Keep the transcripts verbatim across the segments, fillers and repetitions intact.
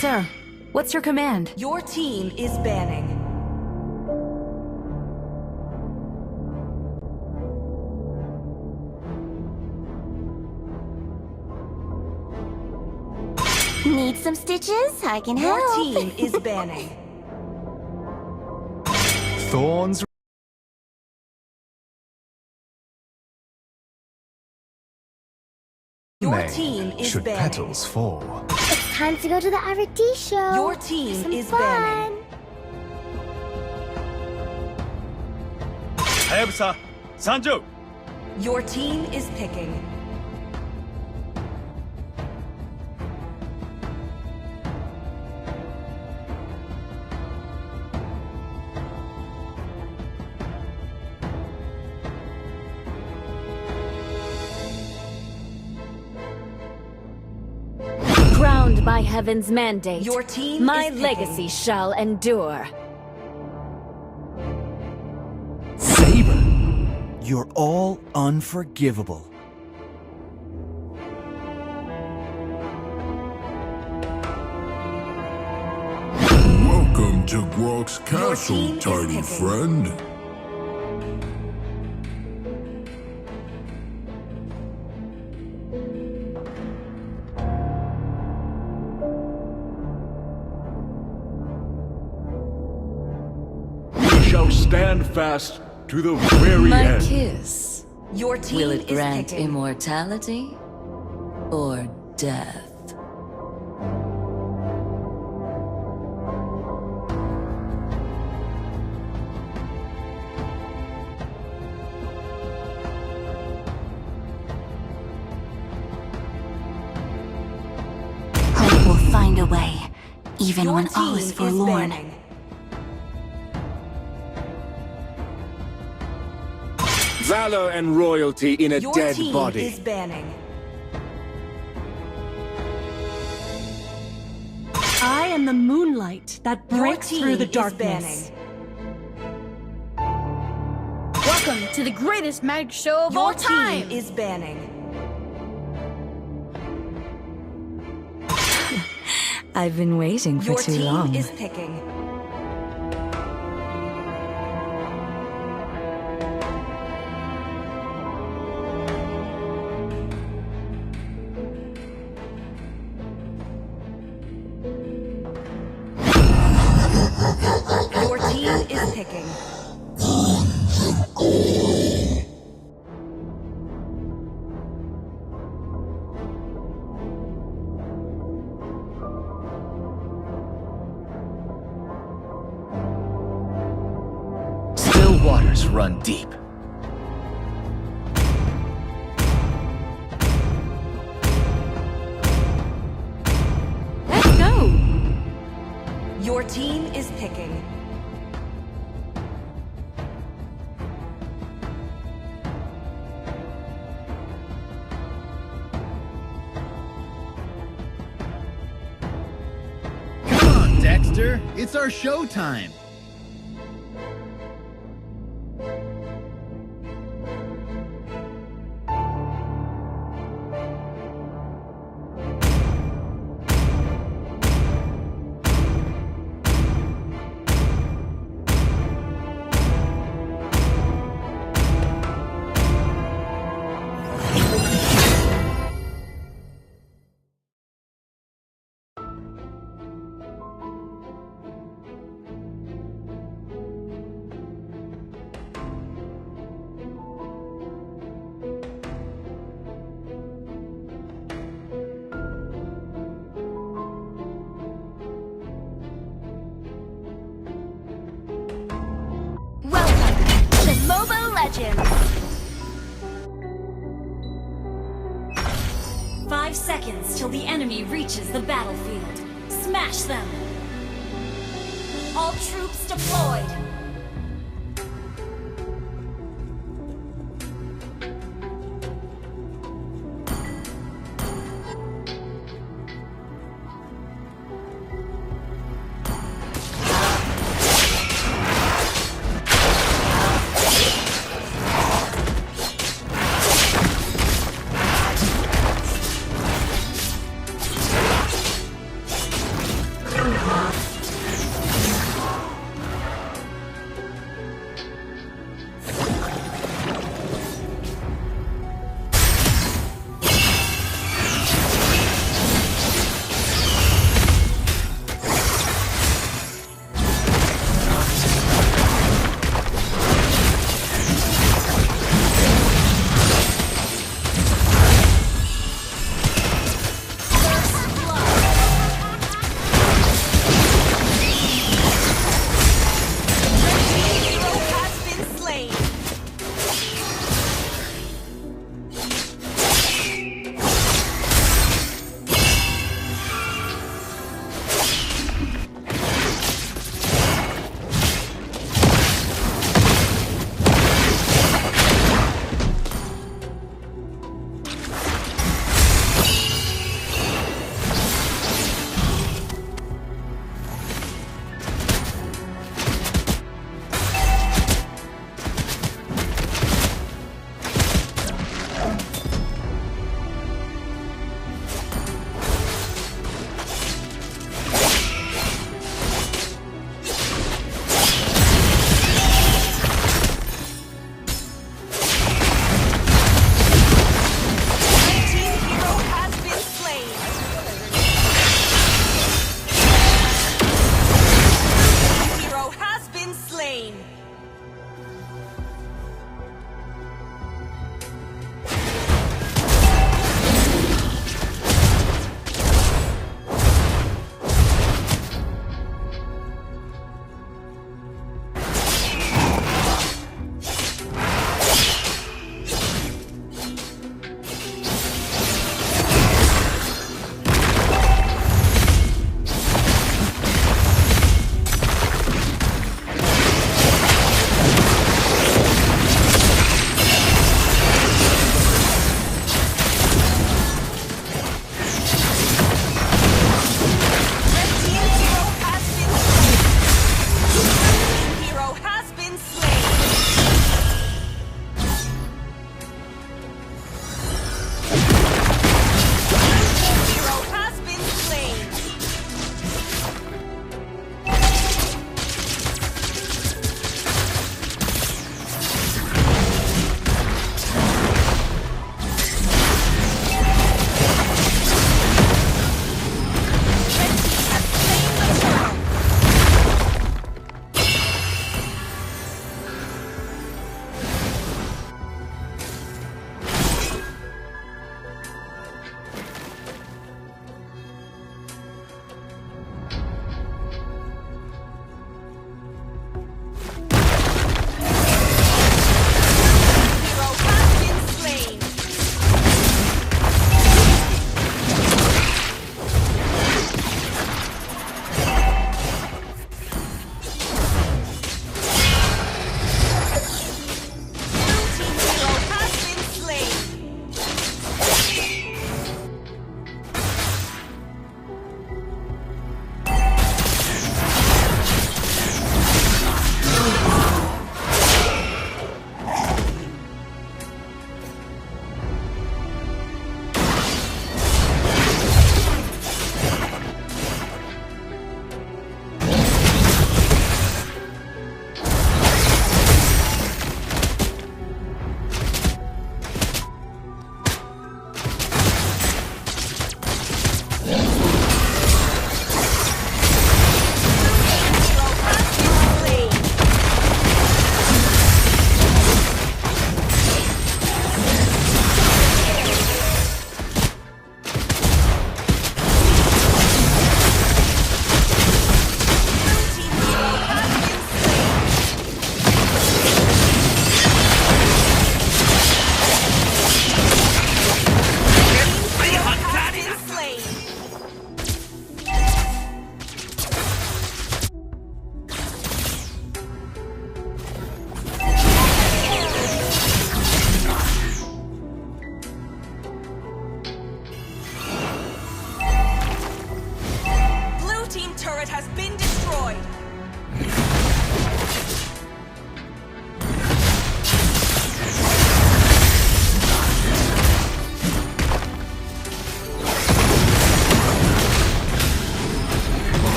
Sir, what's your command? Your team is banning. Need some stitches? I can help. Your team is banning. Thorns. Your team is banning. Should petals fall? It's time to go to the Arati show. Your team is banning. Have some fun. Hayabsa, Sanjo. Your team is picking. Crowned by heaven's mandate, your team, my legacy shall endure. Saber, you're all unforgivable. Welcome to Grok's castle, tiny friend. We shall stand fast to the very end. My kiss. Your team is picking. Will it grant immortality or death? Hope will find a way, even when all is forlorn. Your team is banning. Valor and royalty in a dead body. Your team is banning. I am the moonlight that breaks through the darkness. Your team is banning. Welcome to the greatest magic show of all time. Your team is banning. I've been waiting for too long. Your team is picking. Your team is picking. Still waters run deep. Let's go! Your team is picking. Come on, Dexter. It's our show time. Welcome to Mobile Legends! Five seconds till the enemy reaches the battlefield. Smash them! All troops deployed!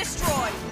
Destroyed.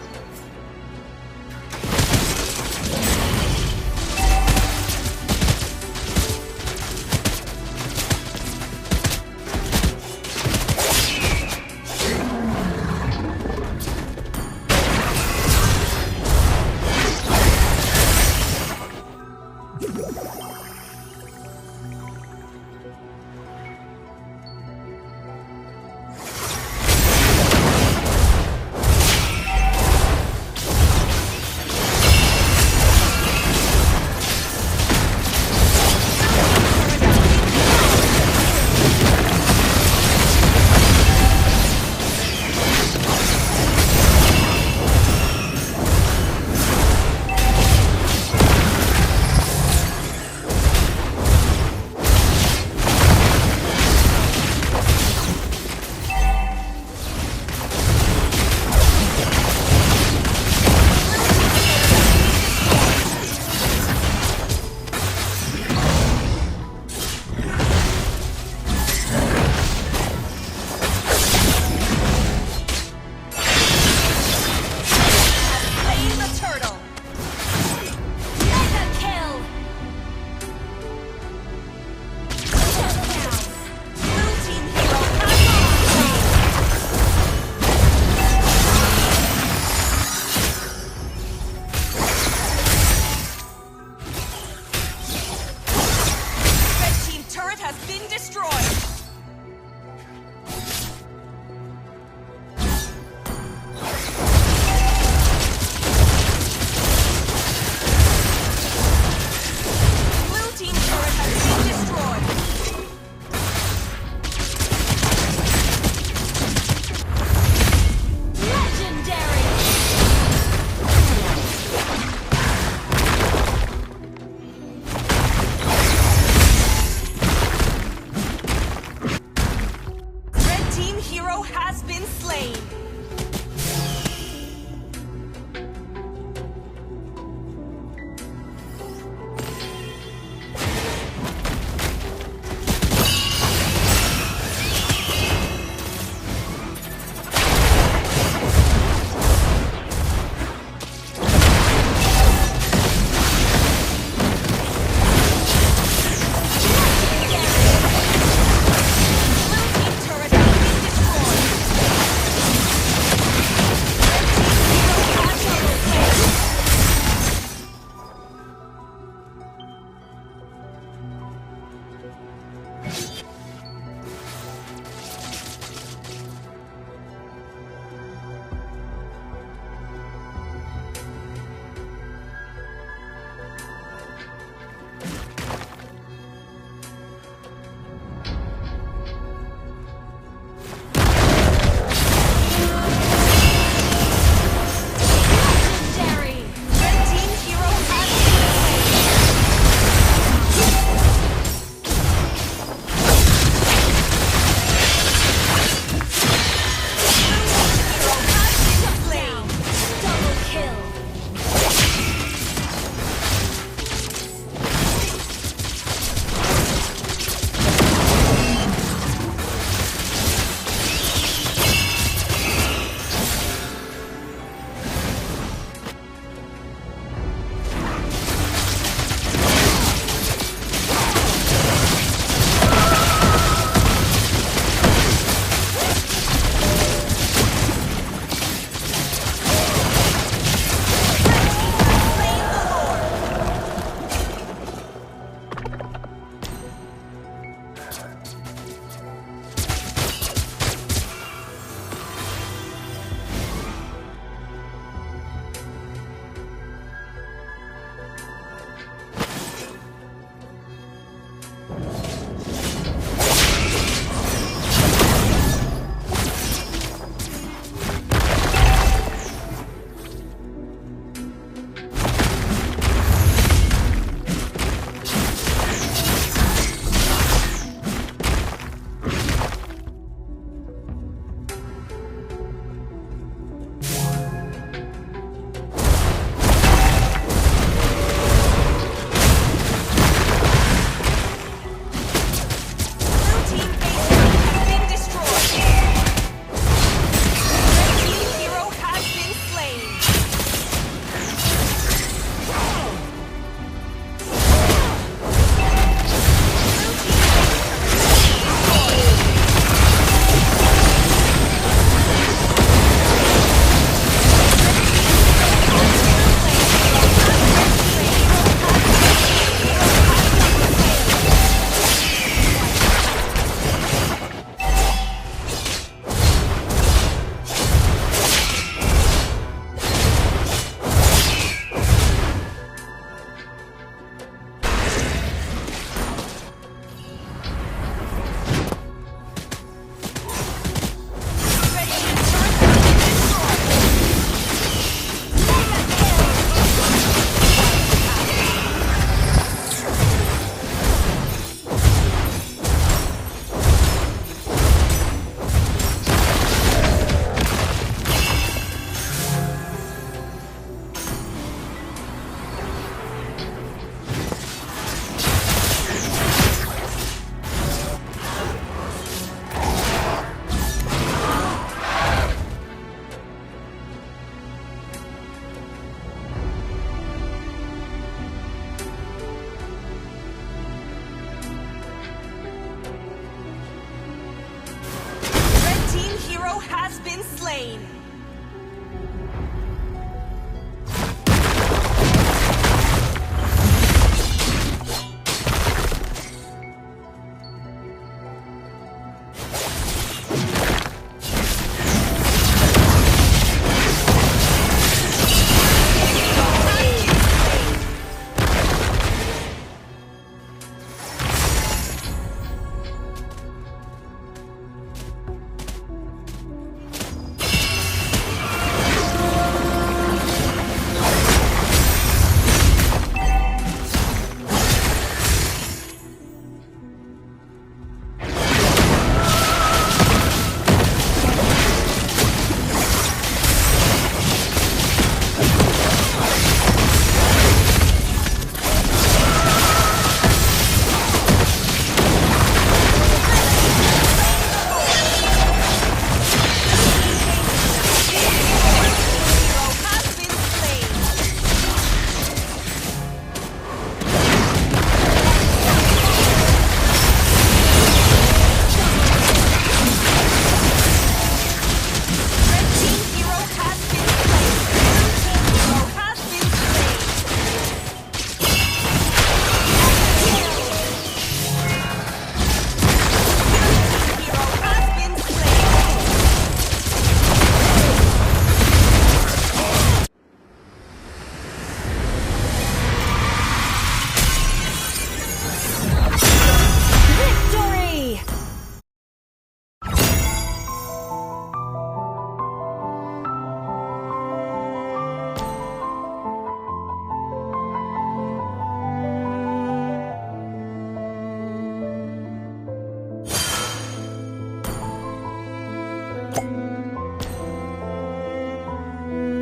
slain. Victory!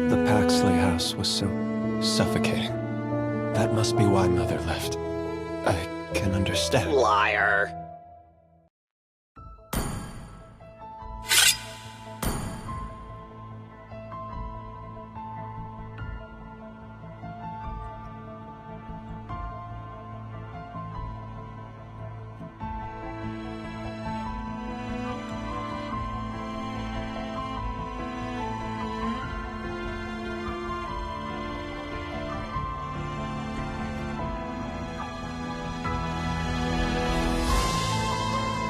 The Paxley house was so suffocating. That must be why Mother left. I can understand. Liar.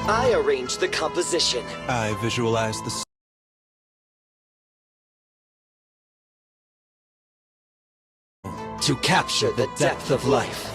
I arrange the composition. I visualize the s- to capture the depth of life.